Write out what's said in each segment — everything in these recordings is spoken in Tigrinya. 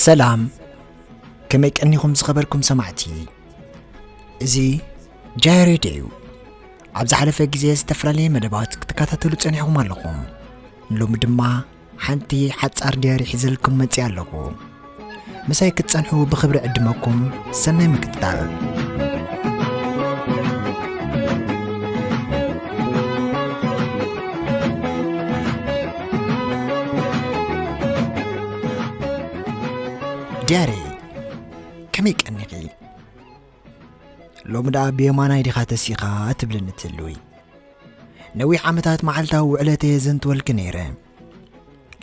ሰላም፣ ከመይ ቀኒኹም ዝኸበርኩም ሰማዕቲ? እዚ ጃያ ሬድዮ እዩ። ኣብ ዝሓለፈ ግዜ ዝተፈላለየ መደባት ክትከታተሉ ጸኒሕኹም ኣለኹም። ሎሚ ድማ ሓንቲ ሓጻር ድያሪ ሒዘልኩም መጺእ ኣለኹ። ምሳይ ክትጸንሑ ብኽብሪ ዕድመኩም። ሰናይ ምክትታል። ድያሪ፣ ከመይ ቀኒኺ? ሎሚ ደኣ ብየማናይ ዲኻ ተሲኻ ትብልኒ ትህልዊ። ነዊሕ ዓመታት መዓልታዊ ውዕለተየ ዘንትወልኪ ነይረ።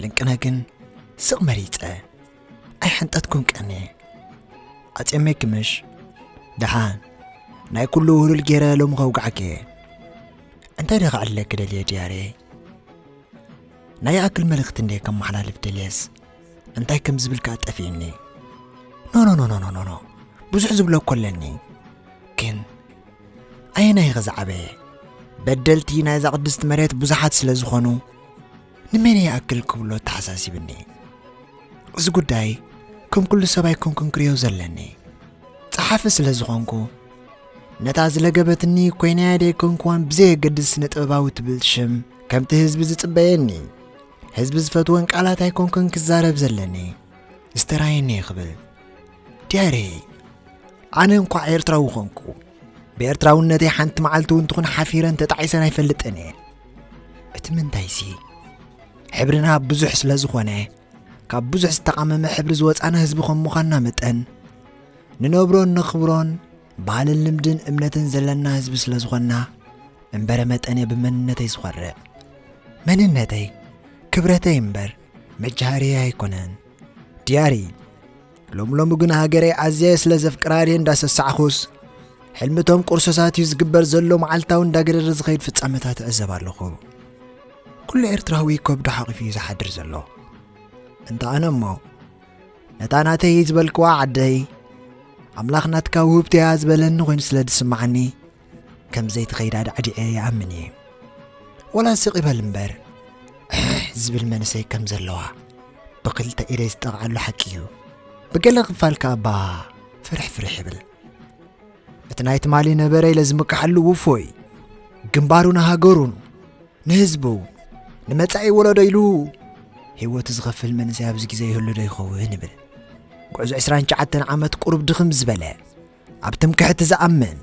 ልንቅነ ግን ስቕ መሪጸ። ኣይሓንጠትኩን ቀንየ። ኣጽየመኪ ምሽ? ደሓን። ናይ ኩሉ ውህሉል ገይረ ሎሚ ከውግዓኪ እየ። እንታይ ደኣ ክዕልለኪ ደልየ ድያሪ? ናይ ይኣክል መልእኽቲ እንደ ከመሓላልፍ ደልየስ እንታይ ከም ዝብል ከኣ ጠፊእኒ። ኖ፣ ኖ፣ ኖ፣ ኖ፣ ኖ፣ ኖ፣ ኖ። ብዙሕ ዝብሎ እኮ ኣለኒ። ግን ኣየናይ ኢኸ ዝዓበየ? በደልቲ ናይዛ ቅድስቲ መሬት ብዙሓት ስለ ዝኾኑ፣ ንመን ይኣክል ክብሎ ተሓሳሲብኒ። እዚ ጉዳይ ከም ኩሉ ሰብ ኣይኮንኩን ክርእዮ ዘለኒ። ጸሓፊ ስለ ዝኾንኩ፣ ነታ ዝለገበትኒ ኮይናያ ደይኮንኩዋን ብዘየገድስ ስነ ጥበባዊ ትብል ሽም ከምቲ ህዝቢ ዝጽበየኒ፣ ህዝቢ ዝፈትወን ቃላት ኣይኮንኩን ክዛረብ ዘለኒ። ዝተራየኒ እየ ክብል። ድያሬ፣ ኣነ እንኳዕ ኤርትራዊ ኾንኩ፣ ብኤርትራውነተይ ሓንቲ መዓልቲ እውን ትኹን ሓፊረን ተጣዒሰን ኣይፈልጥን እየ። እቲ ምንታይሲ፣ ሕብርና ብዙሕ ስለ ዝኾነ፣ ካብ ብዙሕ ዝተቓመመ ሕብሪ ዝወጻና ህዝቢ ከም ምዃንና መጠን፣ ንነብሮን ነኽብሮን ባህልን ልምድን እምነትን ዘለና ህዝቢ ስለ ዝኾንና፣ እምበረ መጠን እየ ብመንነተይ ዝኾርዕ። መንነተይ፣ ክብረተይ እምበር፣ መጃሃርየይ ኣይኮነን። ድያሪ፣ ሎም ሎም ግን ሃገረይ ኣዝየ ስለ ዘፍቅራ ድየ እንዳሰሳዕኹስ፣ ሕልምቶም ቁርሶሳት እዩ ዝግበር ዘሎ መዓልታዊ እንዳገደረ ዝኸይድ ፍጻመታት እዕዘብ ኣለኹ። ኩሉ ኤርትራዊ ከብዱ ሓቒፉ እዩ ዝሓድር ዘሎ። እንተ ኣነ እሞ፣ ነታ ናተይ ዝበልክዋ ዓደይ፣ ኣምላኽ ናትካ ውህብቲ እያ ዝበለኒ ኮይኑ ስለ ዝስምዓኒ፣ ከም ዘይትኸይድ ኣዳዕዲዐ ይኣምን እየ። ወላ ስቕ ይበል እምበር፣ ዝብል መንእሰይ ከም ዘለዋ ብኽልተ ኢደይ ዝጠቕዓሉ ሓቂ እዩ። ብገለ ክፋል ከኣ እባ ፍርሕ ፍርሕ ይብል። እቲ ናይ ትማሊ ነበረ ኢለ ዝምክሓሉ ውፉይ፣ ግንባሩ ንሃገሩን ንህዝቡ፣ ንመጻኢ ወለዶ ኢሉ ህይወቱ ዝኸፍል መንእሰይ ኣብዚ ግዜ ይህሉ ዶ ይኸውን ይብል። ጉዕዞ ዕስራን ትሽዓተን ዓመት ቁሩብ ድኽም ዝበለ፣ ኣብ ትምክሕቲ ዝኣምን፣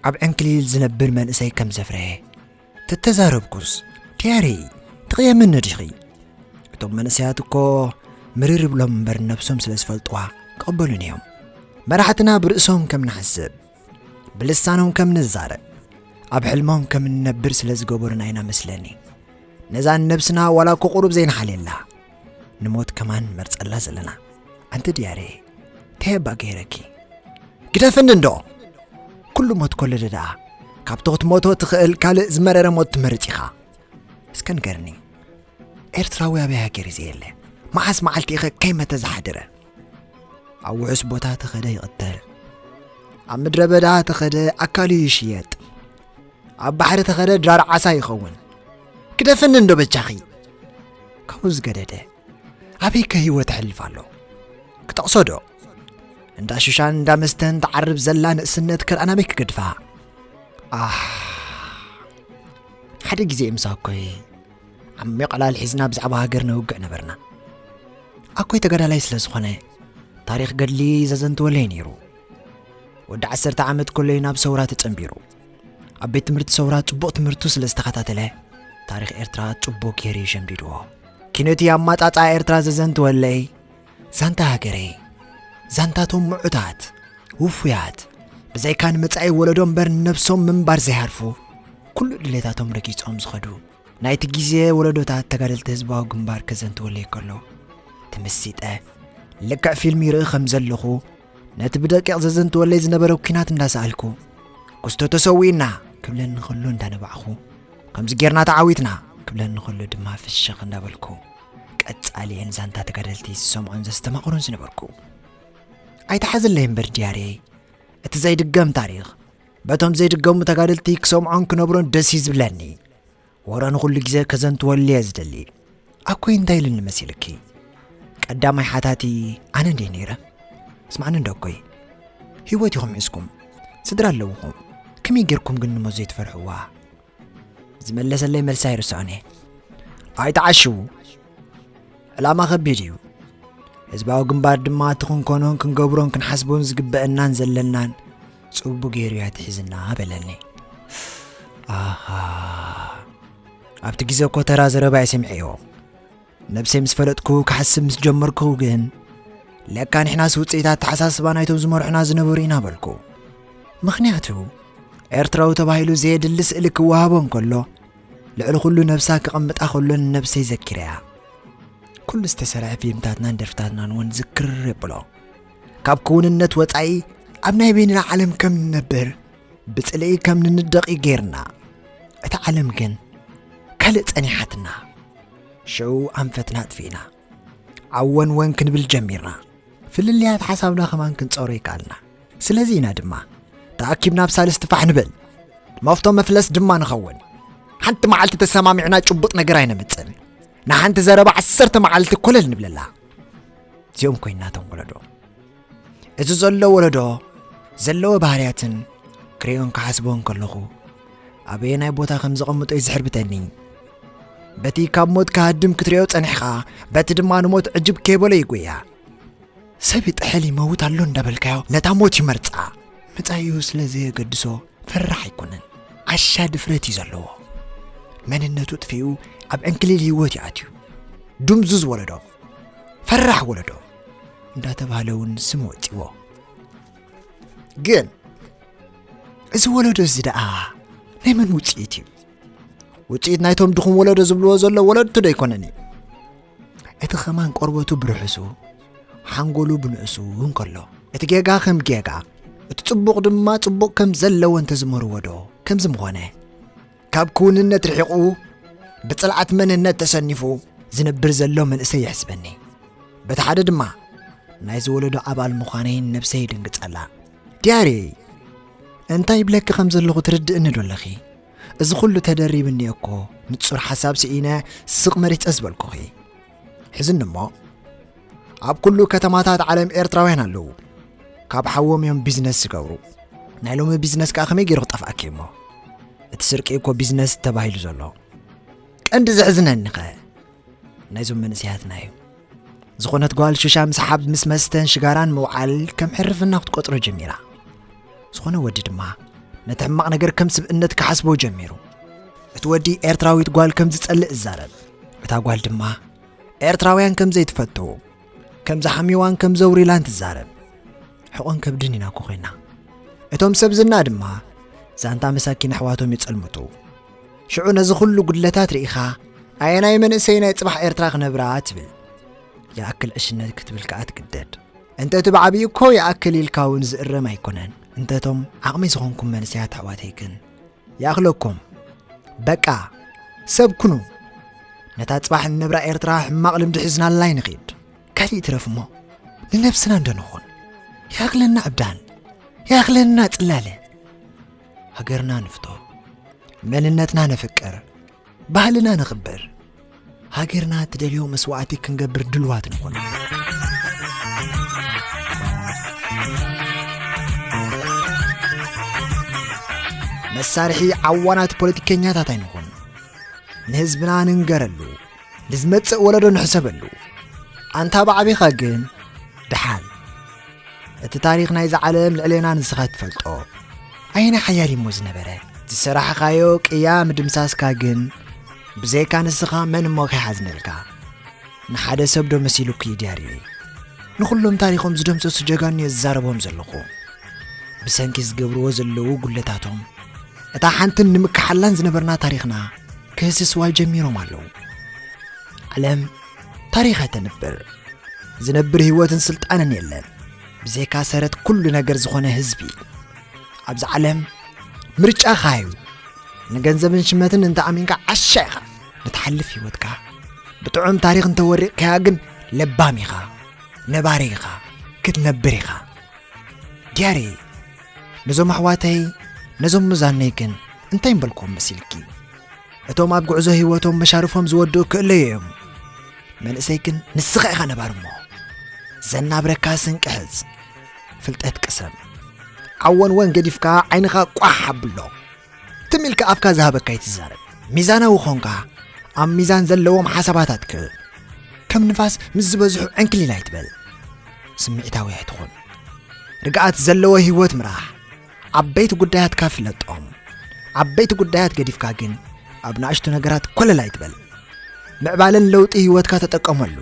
ኣብ ዕንክሊል ዝነብር መንእሰይ ከም ዘፍረየ ተተዛረብኩስ፣ ድያሪ፣ ትቕየምኒ ዲኺ? እቶም መንእሰያት እኮ ምርር ይብሎም እምበር ነብሶም ስለ ዝፈልጥዋ ክቕበሉን እዮም። መራሕትና ብርእሶም ከም ንሓስብ፣ ብልሳኖም ከም ንዛረብ፣ ኣብ ሕልሞም ከም ንነብር ስለ ዝገበሩና ኢና መስለኒ። ነዛ ንነብስና ዋላ እኮ ቁሩብ ዘይንሓልየላ፣ ንሞት ከማን ንመርጸላ ዘለና። ኣንቲ ድያሬ፣ እንታይ እባ ገይረኪ? ግደፍኒ እንዶ! ኩሉ ሞት ከሎ ደኣ፣ ካብቶ ክትሞቶ ትኽእል ካልእ ዝመረረ ሞት ትመርጽ ኢኻ። እስከ ንገርኒ፣ ኤርትራዊ ኣበይ ሃገር እዩ ዘየለ? መዓስ መዓልቲ ኢኸ ከይመተ ዝሓደረ? ኣብ ውሑስ ቦታ ተኸደ ይቕተል። ኣብ ምድረ በዳ ተኸደ ኣካሉ ይሽየጥ። ኣብ ባሕሪ ተኸደ ድራር ዓሳ ይኸውን። ግደፍኒ እንዶ በጃኺ። ካብኡ ዝገደደ፣ ኣበይ ከ ህይወት ኣሕልፍ ኣሎ? ክጠቕሶ ዶ? እንዳ ሽሻን እንዳ መስተን ትዓርብ ዘላ ንእስነት ከርኣ ናበይ ክገድፋ? ኣህ፣ ሓደ ግዜ ምሳኮይ ዓሚቕ ዕላል ሒዝና ብዛዕባ ሃገር ነውግዕ ነበርና። ኣኮይ ተጋዳላይ ስለ ዝኾነ፣ ታሪኽ ገድሊ ዘዘንትወለይ ነይሩ። ወዲ ዓሰርተ ዓመት ከሎ እዩ ናብ ሰውራ ተጸንቢሩ። ኣብ ቤት ትምህርቲ ሰውራ ጽቡቕ ትምህርቱ ስለ ዝተኸታተለ፣ ታሪኽ ኤርትራ ጽቡቕ ገይሩ እዩ ሸምዲድዎ። ኪነቲ ኣማጻጽኣ ኤርትራ ዘዘንትወለይ፣ ዛንታ ሃገረይ፣ ዛንታቶም ምዑታት፣ ውፉያት፣ ብዘይካ ንመጻኢ ወለዶ እምበር ንነብሶም ምንባር ዘይሃርፉ፣ ኩሉ ድሌታቶም ረጊጾም ዝኸዱ፣ ናይቲ ግዜ ወለዶታት ተጋደልቲ ህዝባዊ ግንባር ከዘንትወለይ ከሎ፣ ተመሲጠ፣ ልክዕ ፊልም ይርኢ ከም ዘለኹ፣ ነቲ ብደቂቕ ዘዘንትወለይ ዝነበረ ኲናት እንዳሰኣልኩ፣ ክስቶ ተሰዊእና ክብለኒ ከሎ እንዳነባዕኹ፣ ከምዚ ጌርና ተዓዊትና ክብለኒ ከሎ ድማ ፍሽኽ እንዳበልኩ፣ ቀጻሊ እየን ዛንታ ተጋደልቲ ዝሰምዖን ዘስተማቕሮን ዝነበርኩ። ኣይተሓዘለይ እምበር ድያርየይ፣ እቲ ዘይድገም ታሪኽ፣ በቶም ዘይድገሙ ተጋደልቲ ክሰምዖን ክነብሮን ደስ እዩ ዝብለኒ። ወረ ንኹሉ ግዜ ከዘንትወሉ እየ ዝደሊ። ኣኮይ እንታይ ኢሉኒ መሲልኪ? ቀዳማይ ሓታቲ ኣነ እንዴ ነይረ? ስማዕኒ እንዶ እኮይ፣ ህይወት ኢኹም ሒዝኩም፣ ስድራ ኣለውኹም፣ ከመይ ጌርኩም ግን ንሞት ዘይትፈርሕዋ? ዝመለሰለይ መልሲ ኣይርስዖን እየ። ኣይተዓሽዉ፣ ዕላማ ከቢድ እዩ። ህዝባዊ ግንባር ድማ እቲ ክንኮኖን ክንገብሮን ክንሓስቦን ዝግበአናን ዘለናን ጽቡቕ ገይሩ እያ ትሒዝና በለኒ። ኣሃ፣ ኣብቲ ግዜ እኮ ተራ ዘረባ እየ ሰሚዐዮ። ነብሰይ ምስ ፈለጥኩ ክሓስብ ምስ ጀመርኩ ግን፣ ለካ ንሕናስ ውጽኢት ኣተሓሳስባ ናይቶም ዝመርሑና ዝነበሩ ኢና በልኩ። ምኽንያቱ፣ ኤርትራዊ ተባሂሉ ዘየድሊ ስእሊ ክወሃቦ እንከሎ፣ ልዕሊ ኩሉ ነብሳ ክቐምጣ ከሎ ንነብሰይ ዘኪረያ። ኩሉ ዝተሰርሐ ፊልምታትናን ደርፍታትናን እውን ዝክር የብሎ። ካብ ክውንነት ወጻኢ ኣብ ናይ በይንና ዓለም ከም ንነብር፣ ብጽልኢ ከም ንንደቕ እዩ ጌርና። እታ ዓለም ግን ካልእ ጸኒሓትና። ሽዑ ኣንፈትና ኣጥፊእና። ዓወን ወን ክንብል ጀሚርና። ፍልልያት ሓሳብና ከማን ክንጸሮ ይከኣልና። ስለዚ ኢና ድማ ተኣኪብና ኣብ ሳልስቲ ፋሕ ንበል። መፍቶ መፍለስ ድማ ንኸውን። ሓንቲ መዓልቲ ተሰማሚዕና ጭቡጥ ነገር ኣይነምጽእን። ንሓንቲ ዘረባ ዓሰርተ መዓልቲ ኮለል ንብለላ። እዚኦም ኮይናቶም ወለዶ። እዚ ዘሎ ወለዶ ዘለዎ ባህርያትን ክርእዮን ክሓስቦን ከለኹ፣ ኣበየናይ ቦታ ከም ዘቐምጦ እዩ ዝሕርብተኒ። በቲ ካብ ሞት ክሃድም ክትርእዮ ጸኒሕኻ፣ በቲ ድማ ንሞት ዕጅብ ከይበሎ ይጉያ። ሰብ ይጥሕል ይመውት ኣሎ እንዳበልካዮ፣ ነታ ሞት ይመርጻ። መጻኢኡ ስለ ዘየገድሶ፣ ፈራሕ ኣይኮነን። ዓሻ ድፍረት እዩ ዘለዎ። መንነቱ ጥፊኡ ኣብ ዕንክሊል ህይወት ይኣትዩ። ድምዙዝ ወለዶ፣ ፈራሕ ወለዶ እንዳተባህለ እውን ስም ወጺዎ። ግን እዚ ወለዶ እዚ ደኣ ናይ መን ውጽኢት እዩ? ውጽኢት ናይቶም ድኹም ወለዶ ዝብልዎ ዘሎ ወለድቱ ዶ ኣይኮነን እዩ? እቲ ኸማን ቆርበቱ ብርሑሱ፣ ሓንጎሉ ብንእሱ እንከሎ፣ እቲ ጌጋ ከም ጌጋ፣ እቲ ጽቡቕ ድማ ጽቡቕ ከም ዘለዎ እንተዝመርዎ ዶ ከምዚ ምኾነ? ካብ ክውንነት ርሒቑ፣ ብጽልኣት መንነት ተሰኒፉ ዝነብር ዘሎ መንእሰይ የሕስበኒ። በቲ ሓደ ድማ፣ ናይዚ ወለዶ ኣባል ምዃነይን ነብሰይ ይድንግጸላ። ዲያርየይ፣ እንታይ ይብለኪ ከም ዘለኹ ትርድእኒ ዶ ኣለኺ? እዚ ኹሉ ተደሪብኒ እኮ፣ ንጹር ሓሳብ ስኢነ ስቕ መሪጸ ዝበልኩኺ። ሕዝኒ እሞ፣ ኣብ ኩሉ ከተማታት ዓለም ኤርትራውያን ኣለዉ። ካብ ሓዎም እዮም ቢዝነስ ዝገብሩ። ናይ ሎሚ ቢዝነስ ከኣ ከመይ ገይሩ ክጠፍኣኪ እሞ? እቲ ስርቂ እኮ ቢዝነስ ተባሂሉ ዘሎ። ቀንዲ ዘሕዝነኒ ኸ ናይዞም መንእሰያትና እዩ። ዝኾነት ጓል ሹሻ ምስሓብ ምስ መስተን ሽጋራን ምውዓል ከም ሕርፍና ክትቆጽሮ ጀሚራ። ዝኾነ ወዲ ድማ ነቲ ሕማቕ ነገር ከም ስብእነት ክሓስቦ ጀሚሩ። እቲ ወዲ ኤርትራዊት ጓል ከም ዝጸልእ ይዛረብ። እታ ጓል ድማ ኤርትራውያን ከም ዘይትፈትዎም፣ ከም ዝሓምይዋን ከም ዘውርይላን ትዛረብ። ሕቖን ከብድን ኢና እኮ ኮይና። እቶም ሰብ ዝና ድማ ዛንታ መሳኪን ኣሕዋቶም ይጸልምቱ። ሽዑ ነዚ ኩሉ ጉድለታት ርኢኻ፣ ኣየናይ መንእሰይ ናይ ጽባሕ ኤርትራ ክነብራ ትብል? ይኣክል ዕሽነት ክትብል ከኣ ትግደድ። እንተ እቲ ብዓቢኡ እኮ ይኣክል ኢልካ እውን ዝእረም ኣይኮነን። እንተ እቶም ዓቕመይ ዝኾንኩም መንእሰያት ኣሕዋተይ ግን፣ ይኣኽለኩም። በቃ፣ ሰብ ኩኑ። ነታ ጽባሕ እንነብራ ኤርትራ ሕማቕ ልምዲ ሒዝናላ ኣይንኺድ። ካልእ ይትረፍ እሞ፣ ንነብስና እንዶ ንኹን። ይኣኽለና ዕብዳን፣ ይኣኽለና ጽላለ። ሃገርና ንፍቶ፣ መንነትና ነፍቅር፣ ባህልና ነኽብር። ሃገርና እትደልዮ መስዋእቲ ክንገብር ድልዋት ንኹን። መሳርሒ ዓዋናት ፖለቲከኛታት ኣይንኹን። ንህዝብና ንንገረሉ፣ ንዝመጽእ ወለዶ ንሕሰበሉ። ኣንታ ብዓቢኻ ግን ደሓን። እቲ ታሪኽ ናይዛ ዓለም ልዕሌና ንስኻ ትፈልጦ። ኣየናይ ሓያል እሞ ዝነበረ? ዝሰራሕኻዮ ቅያ ምድምሳስካ ግን ብዘይካ ንስኻ መን እሞ ከይሓዝነልካ? ንሓደ ሰብ ዶ መሲሉኪ ዲያርየይ? ንኹሎም ታሪኾም ዝደምሰሱ ጀጋኑ እየ ዝዛረቦም ዘለኹ። ብሰንኪ ዝገብርዎ ዘለዉ ጉለታቶም፣ እታ ሓንትን ንምክሓላን ዝነበርና ታሪኽና ክህስስዋ ጀሚሮም ኣለዉ። ዓለም ታሪኽ እያ ተንብር። ዝነብር ህይወትን ስልጣንን የለን ብዘይካ ሰረት ኩሉ ነገር ዝኾነ ህዝቢ። ኣብዚ ዓለም ምርጫኻ እዩ። ንገንዘብን ሽመትን እንተ ኣሚንካ ዓሻ ኢኻ። ንትሓልፍ ህይወትካ ብጥዑም ታሪኽ እንተወሪቕካያ ግን ለባም ኢኻ፣ ነባሪ ኢኻ፣ ክትነብር ኢኻ። ዲያሪ፣ ነዞም ኣሕዋተይ፣ ነዞም ሙዛነይ ግን እንታይ ምበልክዎም መሲልኪ? እቶም ኣብ ጉዕዞ ህይወቶም መሻርፎም ዝወድኡ ክእለዩ እዮም። መንእሰይ ግን ንስኻ ኢኻ ነባሪ እሞ፣ ዘናብረካ ስንቂ ሕዝ፣ ፍልጠት ቅሰም። ዓወን ወን ገዲፍካ ዓይንኻ ቋሕ ኣብሎ። ትም ኢልካ ኣፍካ ዝሃበካ ኣይትዛረብ። ሚዛናዊ ኾንካ ኣብ ሚዛን ዘለዎም ሓሳባታትክ ከም ንፋስ ምስ ዝበዝሑ ዕንክሊል ኣይትበል። ስምዒታዊ ኣይትኹን። ርግኣት ዘለዎ ህይወት ምራሕ። ዓበይቲ ጉዳያትካ ፍለጦም። ዓበይቲ ጉዳያት ገዲፍካ ግን ኣብ ንኣሽቱ ነገራት ኮለል ኣይትበል። ምዕባለን ለውጢ ህይወትካ ተጠቀመሉ።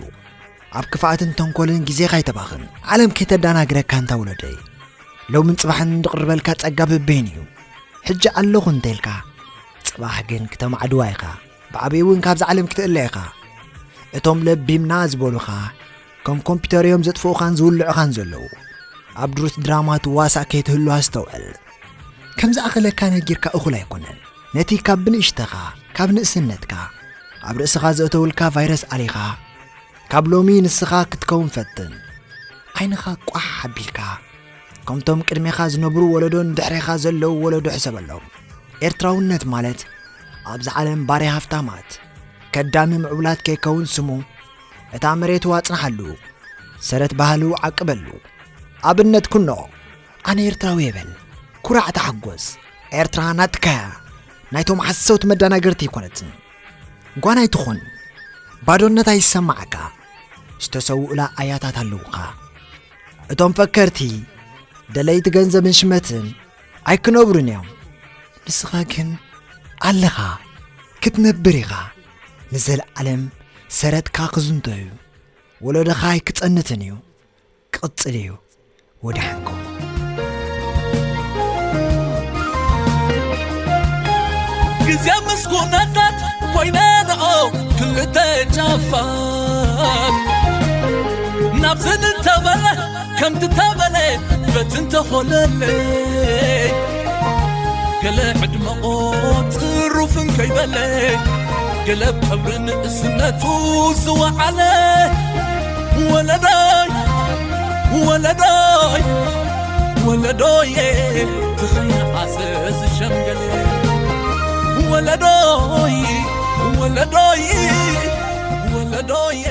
ኣብ ክፍኣትን ተንኮልን ግዜኻ ኣይተባኽን። ዓለም ከይተዳናግረካ እንታ ውለደይ። ሎምን ጽባሕን ዝቕርበልካ ጸጋ በበይን እዩ። ሕጂ ኣለኹ እንተልካ፣ ጽባሕ ግን ክተማዕድዋ ኢኻ። ብዓብይ እውን ካብዛ ዓለም ክትእለ ኢኻ። እቶም ለቢምና ዝበሉኻ፣ ከም ኮምፒተር እዮም ዘጥፍኡኻን ዝውልዑኻን ዘለዉ። ኣብ ድሩት ድራማ ትዋሳእ ከይትህሉ ኣስተውዕል። ከም ዝኣኸለካ ነጊርካ እኹል ኣይኮነን። ነቲ ካብ ብንእሽተኻ፣ ካብ ንእስነትካ፣ ኣብ ርእስኻ ዘእተውልካ ቫይረስ ኣሊኻ፣ ካብ ሎሚ ንስኻ ክትከውን ፈትን። ዓይንኻ ቋሕ ኣቢልካ፣ ከምቶም ቅድሜኻ ዝነብሩ ወለዶን ድሕሬኻ ዘለዉ ወለዶ ሕሰበሎም። ኤርትራውነት ማለት፣ ኣብዚ ዓለም ባርያ ሃፍታማት፣ ከዳሚ ምዕቡላት ከይከውን ስሙ፣ እታ መሬቱ ኣጽንሓሉ፣ ሰረት ባህሉ ዓቅበሉ። ኣብነት ኩኖ፣ ኣነ ኤርትራዊ እየ በል፣ ኩራዕ ተሓጎስ። ኤርትራ ናትካያ፣ ናይቶም ሓሰውቲ መዳናገርቲ ኣይኮነትን። ጓና ኣይትኹን፣ ባዶነት ኣይሰማዓካ። ዝተሰውኡላ ኣያታት ኣለዉኻ። እቶም ፈከርቲ፣ ደለይቲ ገንዘብን ሽመትን ኣይክነብሩን እዮም። ንስኻ ግን ኣለኻ፣ ክትነብር ኢኻ። ንዘለኣለም ሰረትካ ክዝንቶ እዩ። ወለዶኻ ኣይክጸንትን እዩ። ክቕጽል እዩ። ወድሓንኩም። ግዜ ምስ ኩነታት ኮይነ ንኦ ክልተ ጫፋት ናብዚ ንተበለ ከምቲ ተበለ በቲ እንተኾነለይ ገለ ዕድመ ቆጽሩፍን ከይበለ ገለ ኣብ ቀብሪ ንእስነቱ ዝወዓለ ወለዶይ ወለዶይ ወለዶየ ትኽያኣሰ ዝሸምገለ ወለዶይ ወለዶይ ወለዶየ